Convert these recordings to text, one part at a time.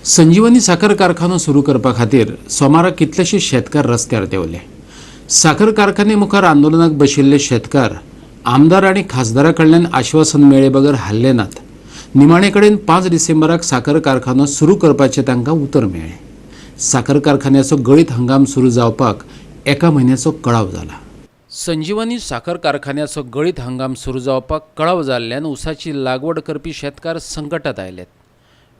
संजीवनी साखर कारखानो सुरू करपा खातीर सोमारा कितलेशे शेतकार रस्त्यार देंवले. साखर कारखाने मुखार आंदोलनाक बशिल्ले शेतकार आमदार आनी खासदारा कडल्यान आश्वासन मेळ्ळे बगर हाल्ले नात. निमाणे कडेन 5 डिसेंबराक साखर कारखानो सुरू करपाचें तांकां उतर मेळ्ळें. साखर कारखान्याचो गळीत हंगाम सुरू जावपाक एका म्हयन्याचो कळाव जाला. संजीवनी साखर कारखान्याचो गळीत हंगाम सुरू जावपाक कळाव जाल्ल्यान ऊसाची लागवड करपी शेतकार संकटात आयल्यात.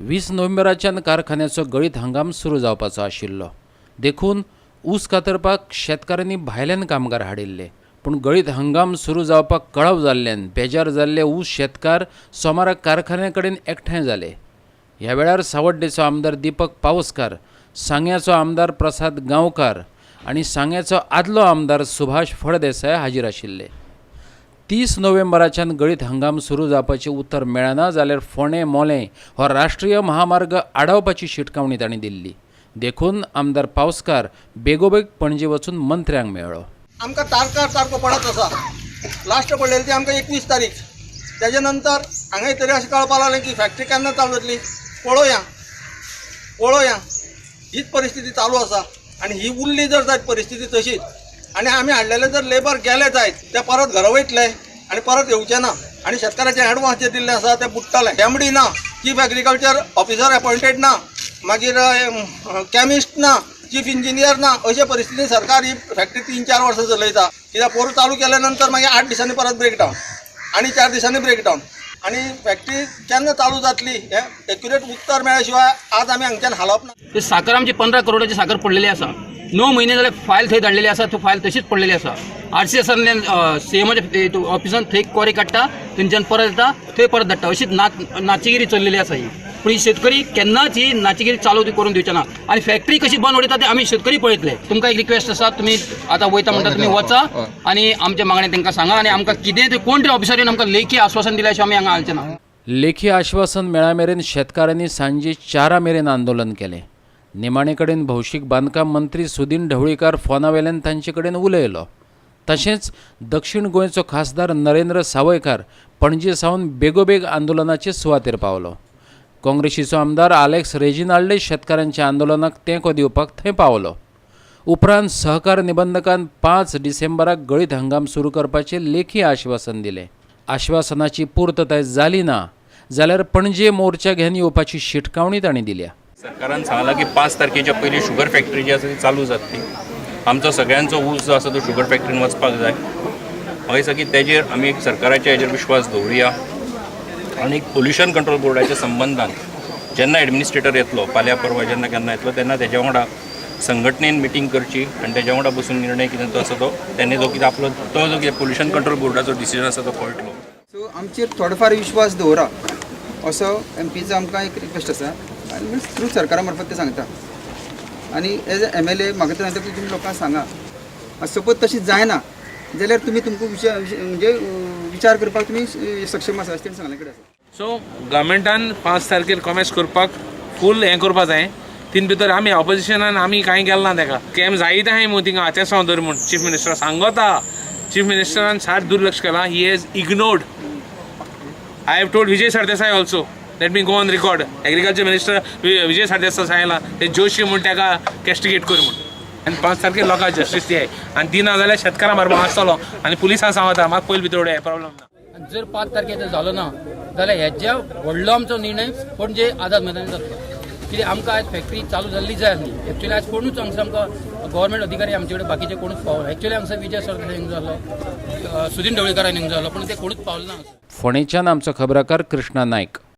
20 नोव्हेंबराच्यान कारखान्याचो गळीत हंगाम सुरू जावपाचो आशिल्लो, देखून ऊस कातरपाक शेतकारांनी भायल्यान कामगार हाडिल्ले. पूण गळीत हंगाम सुरू जावपाक कळाव जाल्ल्यान बेजार जाल्ले ऊस शेतकार सोमारा कारखान्या कडेन एकठांय जाले. ह्या वेळार सावड्डेचो आमदार दीपक पावसकार, सांग्याचो आमदार प्रसाद गांवकार आनी सांग्याचो आदलो आमदार सुभाष फळदेसाय हाजीर आशिल्ले. 30 नोव्हेंबराच्यान गळीत हंगाम सुरू जावपाचें उतर मेळना जाल्यार फोंडें मोलें हो राष्ट्रीय महामार्ग आडावपाची शिटकावणी तांणी दिल्ली. देखून आमदार पावसकार बेगोबेग पणजे वचून मंत्र्यांक मेळ्ळो. आमकां तारखार सारको पडत आसा. लास्ट पडलेली ती आमकां 21 तारीख. तेजे नंतर हांगा तरी अशें कळपाक लागलें की फॅक्टरी केन्ना चालू जातली, पळोवया पळोवया. हीच परिस्थिती चालू आसा आनी ही उरली जर जायत परिस्थिती तशीच आनी आमी हाडलेले जर लेबर गेले जायत, ते परत घरा वयतले आनी परत येवचे ना आनी शेतकाराचे एडवान्स जे दिल्ले आसा ते बुडटले. एमडी ना, चीफ एग्रीकल्चर ऑफिसर अपॉयंटेड ना, मागीर केमिस्ट ना, चीफ इंजिनियर ना. अशे परिस्थितीन सरकार ही फॅक्टरी 3-4 वर्सां चलयता. कित्याक पोरूं चालू केल्या नंतर मागीर 8 दिसांनी परत ब्रेकडावन आनी 4 दिसांनी ब्रेकडावन आनी फॅक्टरी केन्ना चालू जातली हें एक्युरेट उत्तर मेळ्या शिवाय आज आमी हांगच्यान हालप ना. ते साखर आमची 15 करोडाची साखर पडलेली आसा. 9 म्हयने जाले फायल थंय धाडलेली आसा, त्यो फायल तशीच पडलेली आसा. आर सी एसांतल्यान सी एमाच्या ऑफिसान थंय क्वारी काडटा, थंयच्यान परत येता, थंय परत धाडटा. अशीच नाचगिरी चल्लेली आसा ही. पूण ही शेतकरी केन्नाच ही नाचगिरी चालू ती करून दिवचे ना आनी फॅक्टरी कशी बंद उडयता ते आमी शेतकरी पळयतले. तुमकां एक रिक्वेस्ट आसा, तुमी आतां वयता म्हणटा तुमी वचा आनी आमचे मागणें तांकां सांगा आनी आमकां कितें ते कोण तरी ऑफिसरीन आमकां लेखी आश्वासन दिल्या शिवाय आमी हांगा हालचे ना. लेखी आश्वासन मेळा मेरेन शेतकारांनी सांजे 4 मेरेन आंदोलन केलें. निमाणे कडेन भौशीक बांदकाम मंत्री सुदीन ढवळीकार फोना वेल्यान तांचे कडेन उलयलो. तशेंच दक्षिण गोंयचो खासदार नरेंद्र सावयकार पणजे सावन बेगोबेग आंदोलनाचे सुवातेर पावलो. काँग्रेसीचो आमदार आलेक्स रेजिनाल्डय शेतकारांच्या आंदोलनाक तेंको दिवपाक थंय पावलो. उपरांत सहकार निबंधकान 5 डिसेंबराक गळीत हंगाम सुरू करपाचें लेखी आश्वासन दिलें. आश्वासनाची पूर्तताय जाली ना जाल्यार पणजे मोर्चा घेवन येवपाची शिटकावणी तांणी दिल्या. सरकारान सांगलां की 5 तारखेच्या पयलीं शुगर फॅक्टरी जी आसा ती चालू जातली. आमचो सगळ्यांचो ऊस जो आसा तो शुगर फॅक्टरीन वचपाक जाय. म्हाका दिसता की तेजेर आमी एक सरकाराच्या हेजेर विश्वास दवरुया आनी पोल्युशन कंट्रोल बोर्डाच्या संबंदान जेन्ना एडमिनिस्ट्रेटर येतलो फाल्यां परवां जेन्ना केन्ना येतलो तेन्ना तेज्या वांगडा संघटनेन मिटींग करची आनी तेज्या वांगडा बसून निर्णय कितें तो आसा तो तेणे जो कितें आपलो तो जो कितें पोल्युशन कंट्रोल बोर्डाचो डिसिजन आसा तो कळटलो. सो आमचेर थोडो फार विश्वास दवरा असो एमपीचो आमकां एक रिक्वेस्ट आसा आनी थ्रू सरकारा मार्फत ते सांगता. आनी एज अ एमएलए म्हाका ते सांगता की तुमी लोकांक सांगा, सपोज तशें जायना जाल्यार तुमी तुमकां विचार म्हणजे विचार करपाक तुमी सक्षम आसा अशें तेणी सांगले कडेन आसा. सो गव्हर्मेंटान 5 तारखेर कॉमेस करपाक फूल हें करपा जाय. तीन भितर आमी ऑपोजिशनान आमी कांय केलें ना. तेका कॅम्प जायत आहाय मुगो थिंगा आतेसांव धर म्हूण चीफ मिनिस्टर सांगता. चीफ मिनिस्टरान साठ दुर्लक्ष केलां. He has ignored. I have told Vijay Sardesai also, let me go on record, agriculture minister Vijay Sardesai सांगलां ते जोशी म्हूण तेका कॅस्टिगेट कर म्हूण. आनी 5 तारखेर लोकांक जस्टीस दियाय आनी दिना जाल्यार शेतकारां बारबा आसतलो आनी पुलिसांक सांगता म्हाका पयलीं भितर उडय, प्रॉब्लम ना. आनी जर 5 तारखेर जालो ना जाल्यार हेज्या व्हडलो आमचो निर्णय पणजे आझाद मैदानार जातलो. कित्याक आमकां आयज फॅक्टरी चालू जाल्ली जाय आसली. एक्चुअली आयज कोणूच हांगसर आमकां गव्हर्मेंट अधिकारी आमचे कडेन बाकीचे कोणूच पावना. एक्चुअली हांगसर विजय सरदेसाय हिंग जालो, सुदीन ढवळीकार हिंग जालो, पूण ते कोणूच पावले ना. फोंडेच्यान आमचो खबराकार कृष्णा नायक.